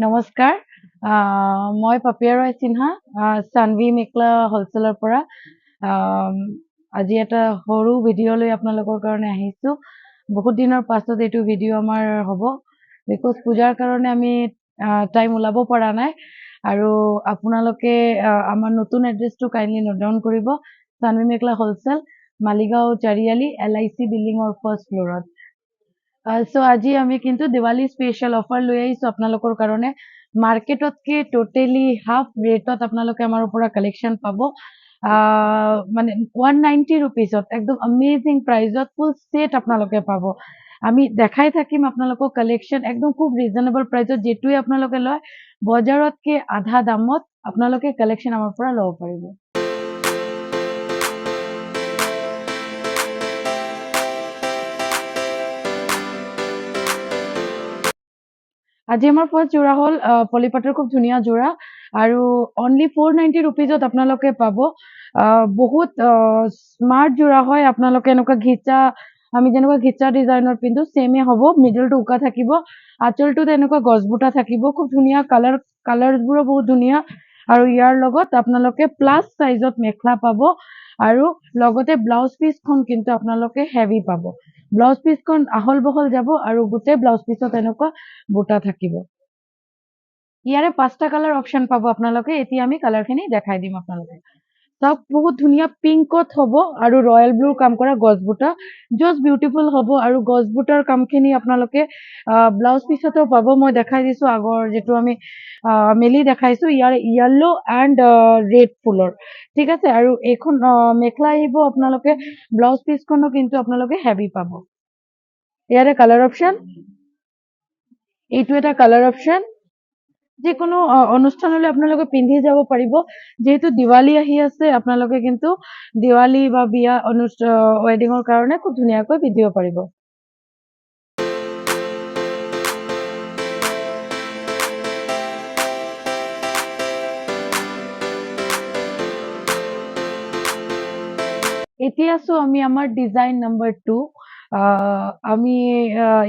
নমস্কাৰ, মই পাপিয়া ৰয় সিনহা, চানভি মেখলা হ'লচেলৰ পৰা আজি এটা সৰু ভিডিঅ' লৈ আপোনালোকৰ কাৰণে আহিছোঁ। বহুত দিনৰ পাছত এইটো ভিডিঅ' আমাৰ হ'ব, because পূজাৰ কাৰণে আমি টাইম ওলাব পৰা নাই। আৰু আপোনালোকে আমাৰ নতুন এড্ৰেছটো কাইণ্ডলি নোট ডাউন কৰিব, চানভি মেখলা হ'লচেল, মালিগাঁও চাৰিআলি, LIC বিল্ডিঙৰ ফাৰ্ষ্ট ফ্ল'ৰত। চ' আজি আমি কিন্তু দিৱালী স্পেচিয়েল অফাৰ লৈ আহিছোঁ আপোনালোকৰ কাৰণে। মাৰ্কেটতকৈ ট'টেলি হাফ ৰেটত আপোনালোকে আমাৰ পৰা কালেকশ্যন পাব, মানে 190 ৰুপিজত একদম আমেজিং প্ৰাইজত ফুল ছেট আপোনালোকে পাব। আমি দেখাই থাকিম আপোনালোকক কালেকশ্যন একদম খুব ৰিজনেবল প্ৰাইজত, যিটোৱে আপোনালোকে লয় বজাৰতকৈ আধা দামত আপোনালোকে কালেকশ্যন আমাৰ পৰা ল'ব পাৰিব। আজি আমাৰ ফাৰ্ষ্ট যোৰা হ'ল পলিপাটৰ খুব ধুনীয়া যোৰা আৰু অনলি 490 ৰুপিজত আপোনালোকে পাব। বহুত স্মাৰ্ট যোৰা হয়। আপোনালোকে এনেকুৱা ঘিচা, আমি যেনেকুৱা ঘিচা ডিজাইনৰ পিন্ধো, ছেমে হ'ব। মিডলটো উকা থাকিব, আঁচলটোত এনেকুৱা গছবুটা থাকিব। খুব ধুনীয়া কালাৰ, কালাৰ্ছবোৰো বহুত ধুনীয়া। আৰু ইয়াৰ লগত আপোনালোকে প্লাছ চাইজত মেখেলা পাব আৰু লগতে ব্লাউজ পিচখন কিন্তু আপোনালোকে হেভি পাব। ব্লাউজ পিচখন আহল বহল যাব আৰু গোটেই ব্লাউজ পিচত এনেকুৱা বুটা থাকিব। ইয়াৰে 5টা কালাৰ অপশ্যন পাব আপোনালোকে। এতিয়া আমি কালাৰখিনি দেখাই দিম আপোনালোকে। চাওক, বহুত ধুনীয়া পিংকত হ'ব আৰু ৰয়েল ব্লুৰ কাম কৰা গছ বুটা, জাষ্ট বিউটিফুল হ'ব। আৰু গছ বুটাৰ কামখিনি আপোনালোকে ব্লাউজ পিচতো পাব। মই দেখাই দিছোঁ আগৰ যিটো আমি মেলি দেখাইছোঁ, ইয়াৰ য়েল্ল' এণ্ড ৰেড ফুলৰ, ঠিক আছে। আৰু এইখন মেখেলা আহিব আপোনালোকে, ব্লাউজ পিচখনো কিন্তু আপোনালোকে হেভি পাব। ইয়াৰে কালাৰ অপশ্যন, এইটো এটা কালাৰ অপশ্যন। যিকোনো অনুষ্ঠানলৈ আপোনালোকে পিন্ধি যাব পাৰিব। যিহেতু দিৱালী আহি আছে, আপোনালোকে কিন্তু দিৱালী বা বিয়া ৱেডিঙৰ কাৰণে খুব ধুনীয়াকৈ পিন্ধিব পাৰিব। এতিয়া আছো আমি আমাৰ ডিজাইন নম্বৰ 2। আমি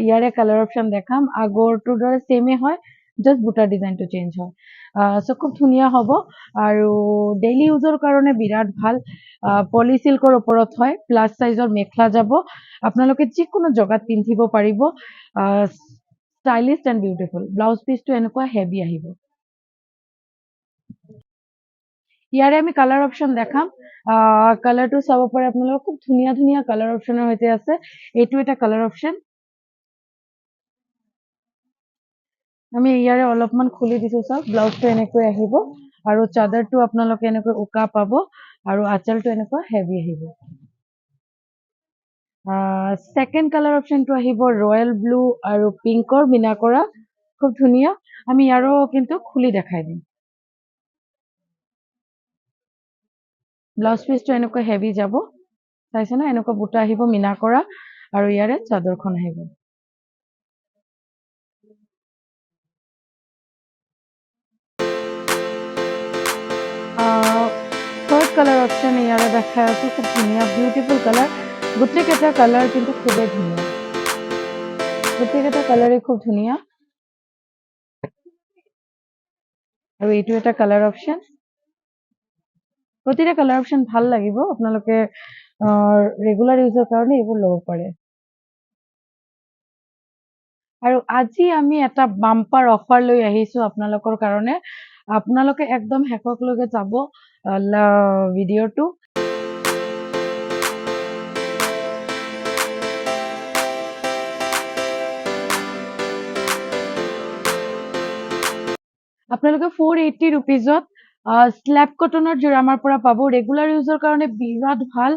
ইয়াৰে কালাৰ অপশ্যন দেখাম। আগৰটোৰ দৰে ছেমে হয়, জাষ্ট বুটাৰ ডিজাইনটো চেঞ্জ হয়। চ' খুব ধুনীয়া হ'ব আৰু ডেইলি ইউজৰ কাৰণে বিৰাট ভাল। পলি চিল্কৰ ওপৰত হয়, প্লাছ চাইজৰ মেখেলা যাব, আপোনালোকে যিকোনো জেগাত পিন্ধিব পাৰিব। Stylish and beautiful. ব্লাউজ পিচটো এনেকুৱা হেভি আহিব। ইয়াৰে আমি কালাৰ অপশ্যন দেখাম। কালাৰটো চাব পাৰে আপোনালোকে, খুব ধুনীয়া ধুনীয়া কালাৰ অপশ্যনৰ সৈতে আছে। এইটো এটা কালাৰ অপশ্যন, আমি ইয়াৰে অলপমান খুলি দিছো। চাওক, ব্লাউজটো এনেকৈ আহিব আৰু চাদৰটো আপোনালোকে এনেকৈ উকা পাব আৰু আঁচলটো এনেকুৱা হেভি আহিব। ছেকেণ্ড কালাৰ অপশ্যনটো আহিব ৰয়েল ব্লু আৰু পিংকৰ মীনা কৰা, খুব ধুনীয়া। আমি ইয়াৰো কিন্তু খুলি দেখাই দিম। ব্লাউজ পিচটো এনেকুৱা হেভি যাব, চাইছে ন, এনেকুৱা বুটা আহিব মীনা কৰা আৰু ইয়াৰে চাদৰখন আহিব। থাৰ্ড কালাৰ অপশ্যন ইয়াৰে দেখাই আছো, খুব ধুনীয়া বিউটিফুল কালাৰ। গোটেইকেইটা কালাৰ কিন্তু খুবেই ধুনীয়া, গোটেইকেইটা কালাৰে খুব ধুনীয়া। আৰু এইটো এটা কালাৰ অপশ্যন। প্ৰতিটা কালাৰ অপশ্যন ভাল লাগিব, আপোনালোকে ৰেগুলাৰ ইউজৰ কাৰণে এইবোৰ ল'ব পাৰে। আৰু আজি আমি এটা বাম্পাৰ অফাৰ লৈ আহিছো আপোনালোকৰ কাৰণে। আপোনালোকে একদম শেষলৈকে যাব ভিডিঅ'টো। আপোনালোকে 480 ৰুপিজত স্লেব কটনৰ যোৰা আমাৰ পৰা পাব। ৰেগুলাৰ ইউজৰ কাৰণে বিৰাট ভাল,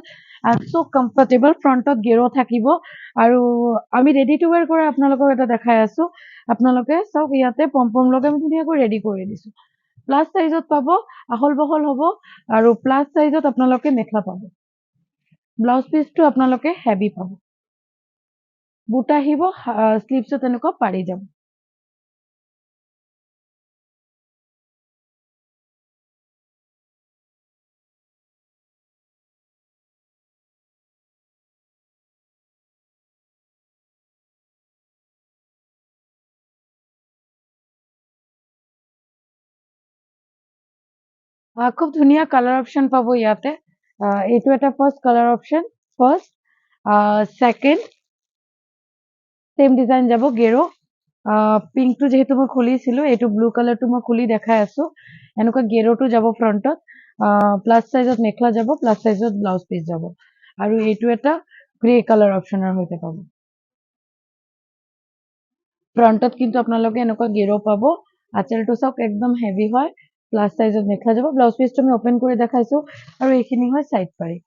চ' কমফৰ্টেবল। ফ্ৰণ্টত গেৰ থাকিব আৰু আমি ৰেডি টু ৱেৰ কৰা আপোনালোকক এটা দেখাই আছো। আপোনালোকে চাওক, ইয়াতে পম পম লগাই আমি ধুনীয়াকৈ ৰেডি কৰি দিছো। প্লাছ চাইজত পাব, আহল বহল হ'ব আৰু প্লাছ চাইজত আপোনালোকে মেখেলা পাব। ব্লাউজ পিচটো আপোনালোকে হেভি পাব, বুটা আহিব, শ্লিভছত এনেকুৱা পাৰি যাব। খুব ধুনীয়া কালাৰ অপশ্যন পাব ইয়াতে। এইটো এটা first colour option, first, second same design যাব গেৰ'। পিংকটো যিহেতু মই খুলিছিলোঁ, এইটো ব্লু কালাৰটো মই খুলি দেখাই আছো। এনেকুৱা গেৰ'টো যাব ফ্ৰণ্টত, প্লাছ চাইজত মেখেলা যাব, প্লাছ চাইজত ব্লাউজ পিচ যাব আৰু এইটো এটা গ্ৰে কালাৰ অপশ্যনৰ সৈতে পাব। ফ্ৰণ্টত কিন্তু আপোনালোকে এনেকুৱা গেৰ' পাব। আচলটো চাওক, একদম হেভি হয়। প্লাছ চাইজত মেখেলা যাব, ব্লাউজ পিচটো আমি অপেন কৰি দেখাইছো আৰু এইখিনি হয় চাইড পাৰি।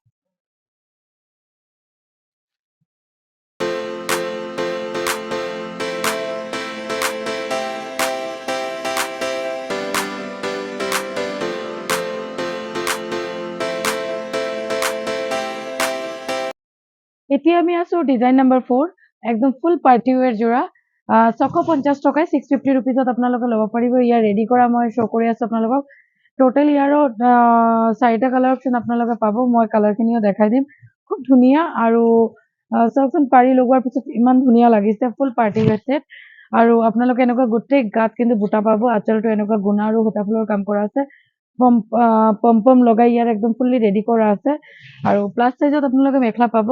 এতিয়া আমি আছো ডিজাইন নাম্বাৰ 4, একদম ফুল পাৰ্টি ৱেৰ যোৰা। 650 টকাই, 650 ৰুপিজত আপোনালোকে ল'ব পাৰিব। ইয়াৰ ৰেডি কৰা মই শ্ব' কৰি আছো আপোনালোকক। টোটেল ইয়াৰো চাৰিটা কালাৰ অপশ্যন আপোনালোকে পাব, মই কালাৰখিনিও দেখাই দিম। খুব ধুনীয়া আৰু চাওকচোন, পাৰি লগোৱাৰ পিছত ইমান ধুনীয়া লাগিছে, ফুল পাৰ্টি ৱেৰ ছেট। আৰু আপোনালোকে এনেকুৱা গোটেই গাত কিন্তু বুটা পাব। আচলটো এনেকুৱা গুণা আৰু সূতা ফুলৰ কাম কৰা আছে, পম পম পম লগাই ইয়াৰ একদম ফুল্লি ৰেডি কৰা আছে। আৰু প্লাছ চাইজত আপোনালোকে মেখেলা পাব।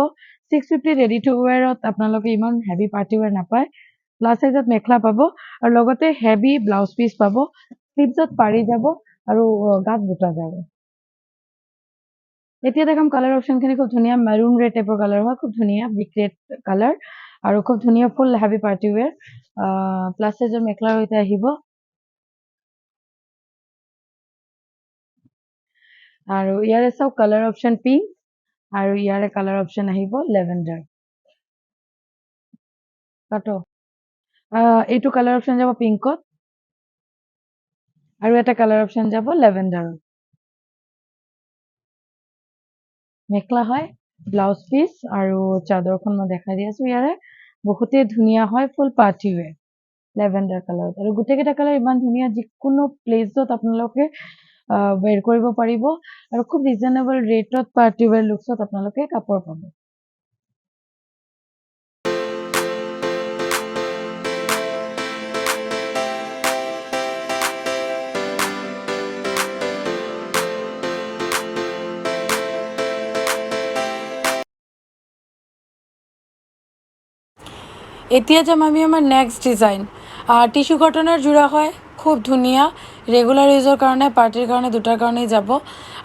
650 ৰেডি টু ৱেৰত আপোনালোকে ইমান হেভি পাৰ্টি ৱেৰ নাপায়। প্লাছ চাইজত মেখেলা পাব আৰু লগতে হেভি ব্লাউজ পিচ পাব। শ্লিভছত পাৰি যাব আৰু গাত বুটা যাব। এতিয়া দেখাম কালাৰ অপশ্যনখিনি, খুব ধুনীয়া মেৰুন ৰেড টাইপৰ কালাৰ হয়, খুব ধুনীয়া ব্ৰিক ৰেড কালাৰ আৰু খুব ধুনীয়া ফুল হেভি পাৰ্টি ৱেৰ। প্লাছ চাইজৰ মেখেলাৰ সৈতে আহিব আৰু ইয়াৰে চাওক কালাৰ অপশ্যন পিংক আৰু ইয়াৰে কালাৰ অপশ্যন আহিব লেভেণ্ডাৰ। কাটো, এইটো কালাৰ অপশ্যন যাব পিংকত আৰু এটা কালাৰ অপশ্যন যাব লেভেণ্ডাৰত। মেখেলা হয়, ব্লাউজ পিচ আৰু চাদৰখন মই দেখাই দি আছো। ইয়াৰে বহুতেই ধুনীয়া হয়, ফুল পাৰ্টি ৱেৰ লেভেণ্ডাৰ কালাৰত। আৰু গোটেইকেইটা কালাৰ ইমান ধুনীয়া, যিকোনো প্লেচত আপোনালোকে ৱেৰ কৰিব পাৰিব আৰু খুব ৰিজনেবল ৰেটত পাৰ্টি ৱেৰ লুকছত আপোনালোকে কাপোৰ পাব। এতিয়া যাম আমি আমাৰ নেক্সট ডিজাইন। টিচু কটনৰ যোৰা হয়, খুব ধুনীয়া, ৰেগুলাৰ ইউজৰ কাৰণে, পাৰ্টিৰ কাৰণে, দুটাৰ কাৰণেই যাব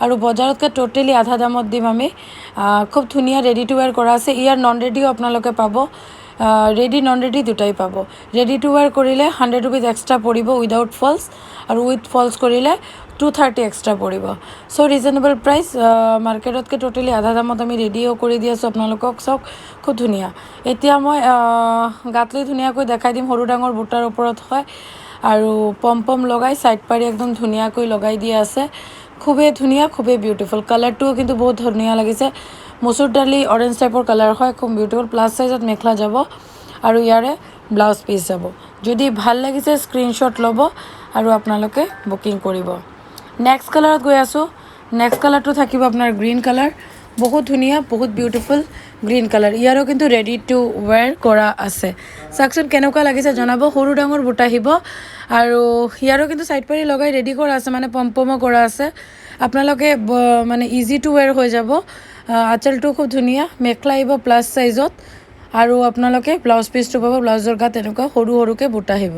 আৰু বজাৰতকৈ ট'টেলি আধা দামত দিম আমি। খুব ধুনীয়া ৰেডি টু ৱেৰ কৰা আছে। ইয়াৰ নন ৰেডিও আপোনালোকে পাব, ৰেডি নন ৰেডি দুটাই পাব। ৰেডি টু ৱেৰ কৰিলে 100 ৰুপিজ এক্সট্ৰা পৰিব উইদাউট ফলছ আৰু উইথ ফলছ কৰিলে 230 এক্সট্ৰা পৰিব। চ' ৰিজনেবল প্ৰাইচ, মাৰ্কেটতকৈ ট'টেলি আধা দামত আমি ৰেডিও কৰি দি আছোঁ আপোনালোকক। চাওক, খুব ধুনীয়া। এতিয়া মই গাত লৈ ধুনীয়াকৈ দেখাই দিম। সৰু ডাঙৰ বুটাৰ ওপৰত হয় আৰু পম পম লগাই চাইড পাৰি একদম ধুনীয়াকৈ লগাই দিয়া আছে। খুবেই ধুনীয়া, খুবেই বিউটিফুল। কালাৰটোও কিন্তু বহুত ধুনীয়া লাগিছে, মচুৰ দালি অৰেঞ্জ টাইপৰ কালাৰ হয়, খুব বিউটিফুল। প্লাছ চাইজত মেখেলা যাব আৰু ইয়াৰে ব্লাউজ পিচ যাব। যদি ভাল লাগিছে স্ক্ৰীনশ্বট ল'ব আৰু আপোনালোকে বুকিং কৰিব। নেক্সট কালাৰত গৈ আছোঁ। নেক্সট কালাৰটো থাকিব আপোনাৰ গ্ৰীণ কালাৰ, বহুত ধুনীয়া, বহুত বিউটিফুল গ্ৰীণ কালাৰ। ইয়াৰো কিন্তু ৰেডি টু ৱেৰ কৰা আছে। চাওকচোন কেনেকুৱা লাগিছে জনাব। সৰু ডাঙৰ বুটা আহিব আৰু ইয়াৰো কিন্তু চাইড পাৰি লগাই ৰেডি কৰা আছে, মানে পম পমো কৰা আছে। আপোনালোকে মানে ইজি টু ৱেৰ হৈ যাব। আচলটো খুব ধুনীয়া, মেখেলা আহিব প্লাছ চাইজত আৰু আপোনালোকে ব্লাউজ পিচটো পাব। ব্লাউজৰ গাত এনেকুৱা সৰু সৰুকৈ বুটা আহিব।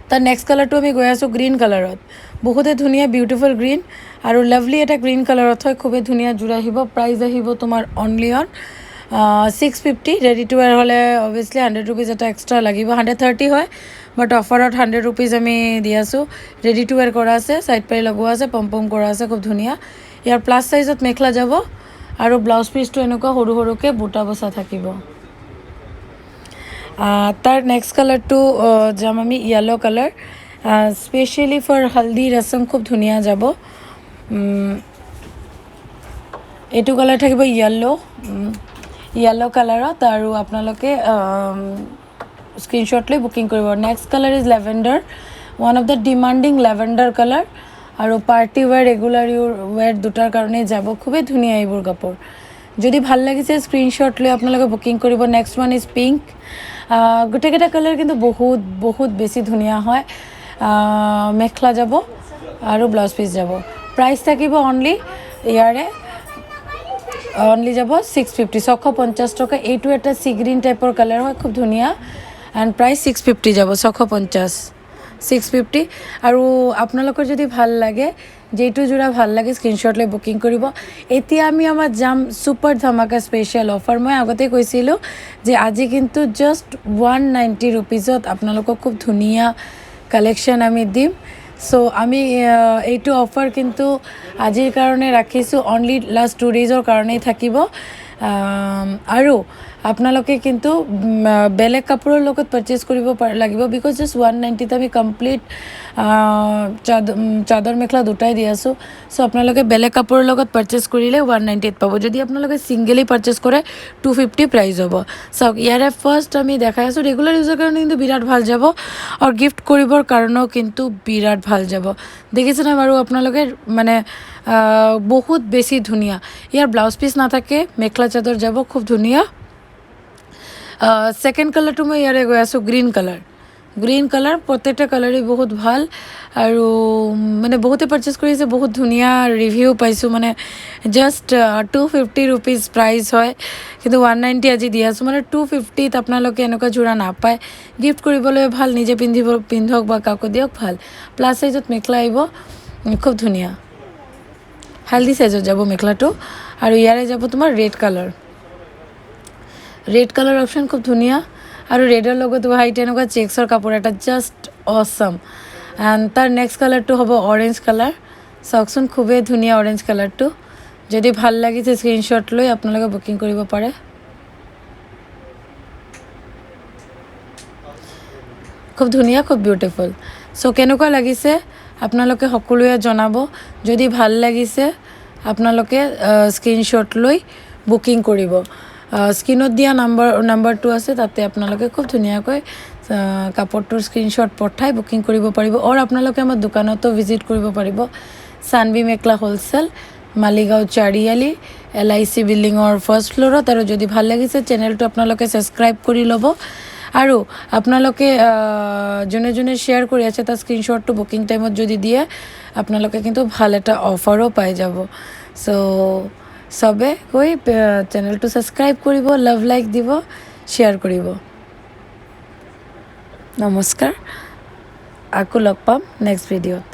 তাৰ নেক্সট কালাৰটো আমি গৈ আছোঁ গ্ৰীণ কালাৰত, বহুতে ধুনীয়া বিউটিফুল গ্ৰীণ আৰু লাভলি এটা গ্ৰীণ কালাৰত হয়, খুবেই ধুনীয়া যোৰা আহিব। প্ৰাইচ আহিব তোমাৰ অনলি অন 650। ৰেডি টু ৱেৰ হ'লে অভিয়াছলি 100 ৰুপিজ এটা এক্সট্ৰা লাগিব, 130 হয়, বাট অফাৰত 100 ৰুপিজ আমি দি আছোঁ। ৰেডি টু ৱেৰ কৰা আছে, চাইড পাৰি লগোৱা আছে, পম পম কৰা আছে, খুব ধুনীয়া। ইয়াৰ প্লাছ চাইজত মেখেলা যাব আৰু ব্লাউজ পিচটো এনেকুৱা সৰু সৰুকৈ বুটা বচা থাকিব। তাৰ নেক্সট কালাৰটো যাম আমি yellow' colour, specially for haldi ৰচম খুব ধুনীয়া যাব। এইটো কালাৰ থাকিব য়েল্ল', য়েল্ল' কালাৰত আৰু আপোনালোকে স্ক্ৰীনশ্বট লৈ বুকিং কৰিব। Next colour is lavender, one of the demanding lavender colour আৰু পাৰ্টি ৱেৰ, ৰেগুলাৰ ৱেৰ দুটাৰ কাৰণেই যাব। খুবেই ধুনীয়া এইবোৰ কাপোৰ। যদি ভাল লাগিছে স্ক্ৰীনশ্বট লৈ আপোনালোকে বুকিং কৰিব। Next one is pink. গোটেইকেইটা কালাৰ কিন্তু বহুত বহুত বেছি ধুনীয়া হয়। মেখেলা যাব আৰু ব্লাউজ পিচ যাব। প্ৰাইচ থাকিব অনলি ইয়াৰে অনলি যাব 650, 650 টকা। এইটো এটা চি গ্ৰীণ টাইপৰ কালাৰ হয়, খুব ধুনীয়া। এণ্ড প্ৰাইচ 650 যাব, 650, 650। আৰু আপোনালোকৰ যদি ভাল লাগে, যিটো যোৰা ভাল লাগে, স্ক্ৰীনশ্বট লৈ বুকিং কৰিব। এতিয়া আমি আমাৰ যাম ছুপাৰ ধামাকা স্পেচিয়েল অফাৰ। মই আগতেই কৈছিলোঁ যে আজি কিন্তু জাষ্ট 190 ৰুপিজত আপোনালোকক খুব ধুনীয়া কালেকশ্যন আমি দিম। চ' আমি এইটো অফাৰ কিন্তু আজিৰ কাৰণে ৰাখিছোঁ, অনলি লাষ্ট 2 ডেইজৰ কাৰণেই থাকিব। আৰু আপোনালোকে কিন্তু বেলেগ কাপোৰৰ লগত পাৰচেছ কৰিব লাগিব, because just 190ত আমি কমপ্লিট চাদৰ মেখেলা দুটাই দি আছোঁ। চ' আপোনালোকে বেলেগ কাপোৰৰ লগত পাৰচেছ কৰিলে 190ত পাব। যদি আপোনালোকে ছিংগেলি পাৰচেছ কৰে, 250 প্ৰাইচ হ'ব। চাওক, ইয়াৰে ফাৰ্ষ্ট আমি দেখাই আছোঁ। ৰেগুলাৰ ইউজৰ কাৰণে কিন্তু বিৰাট ভাল যাব আৰু গিফ্ট কৰিবৰ কাৰণেও কিন্তু বিৰাট ভাল যাব। দেখিছেনে বাৰু আপোনালোকে? মানে বহুত বেছি ধুনীয়া। ইয়াৰ ব্লাউজ পিচ নাথাকে, মেখেলা চাদৰ যাব, খুব ধুনীয়া। ছেকেণ্ড কালাৰটো মই ইয়াৰে গৈ আছোঁ, গ্ৰীণ কালাৰ। গ্ৰীণ কালাৰ, প্ৰত্যেকটা কালাৰেই বহুত ভাল আৰু মানে বহুতে পাৰচেছ কৰিছে, বহুত ধুনীয়া ৰিভিউ পাইছোঁ। মানে জাষ্ট 250 ৰুপিজ প্ৰাইচ হয়, কিন্তু 190 আজি দি আছোঁ। মানে 250ত আপোনালোকে এনেকুৱা যোৰা নাপায়। গিফ্ট কৰিবলৈ ভাল, নিজে পিন্ধিব পিন্ধক বা কাকো দিয়ক, ভাল। প্লাছ চাইজত মেখেলা আহিব, খুব ধুনীয়া। হেল্ডি চাইজত যাব মেখেলাটো। আৰু ইয়াৰে যাব তোমাৰ red colour. Red colour option খুব ধুনীয়া আৰু ৰেডৰ লগত হোৱাইট এনেকুৱা চেক্সৰ কাপোৰ এটা জাষ্ট অচম। এণ্ড তাৰ নেক্সট কালাৰটো হ'ব অৰেঞ্জ কালাৰ। চাওকচোন, খুবেই ধুনীয়া অৰেঞ্জ কালাৰটো। যদি ভাল লাগিছে, স্ক্ৰীনশ্বট লৈ আপোনালোকে বুকিং কৰিব পাৰে। খুব ধুনীয়া, খুব বিউটিফুল। চ' কেনেকুৱা লাগিছে আপোনালোকে সকলোৱে জনাব। যদি ভাল লাগিছে, আপোনালোকে স্ক্ৰীনশ্বট লৈ বুকিং কৰিব। স্ক্ৰীণত দিয়া নাম্বাৰটো আছে, তাতে আপোনালোকে খুব ধুনীয়াকৈ কাপোৰটোৰ স্ক্ৰীনশ্বট পঠাই বুকিং কৰিব পাৰিব। আৰু আপোনালোকে আমাৰ দোকানতো ভিজিট কৰিব পাৰিব। চানবি মেখেলা হ'লচেল, মালিগাঁও চাৰিআলি, এলআইচি বিল্ডিঙৰ ফাৰ্ষ্ট ফ্ল'ৰত। আৰু যদি ভাল লাগিছে, চেনেলটো আপোনালোকে ছাবস্ক্ৰাইব কৰি ল'ব। আৰু আপোনালোকে যোনে যোনে শ্বেয়াৰ কৰি আছে, তাৰ স্ক্ৰীনশ্বটটো বুকিং টাইমত যদি দিয়ে, আপোনালোকে কিন্তু ভাল এটা অফাৰো পাই যাব। চ' চবে গৈ চেনেলটো ছাবস্ক্ৰাইব কৰিব, লাভ লাইক দিব, শ্বেয়াৰ কৰিব। নমস্কাৰ, আকৌ লগ পাম নেক্সট ভিডিঅ'ত।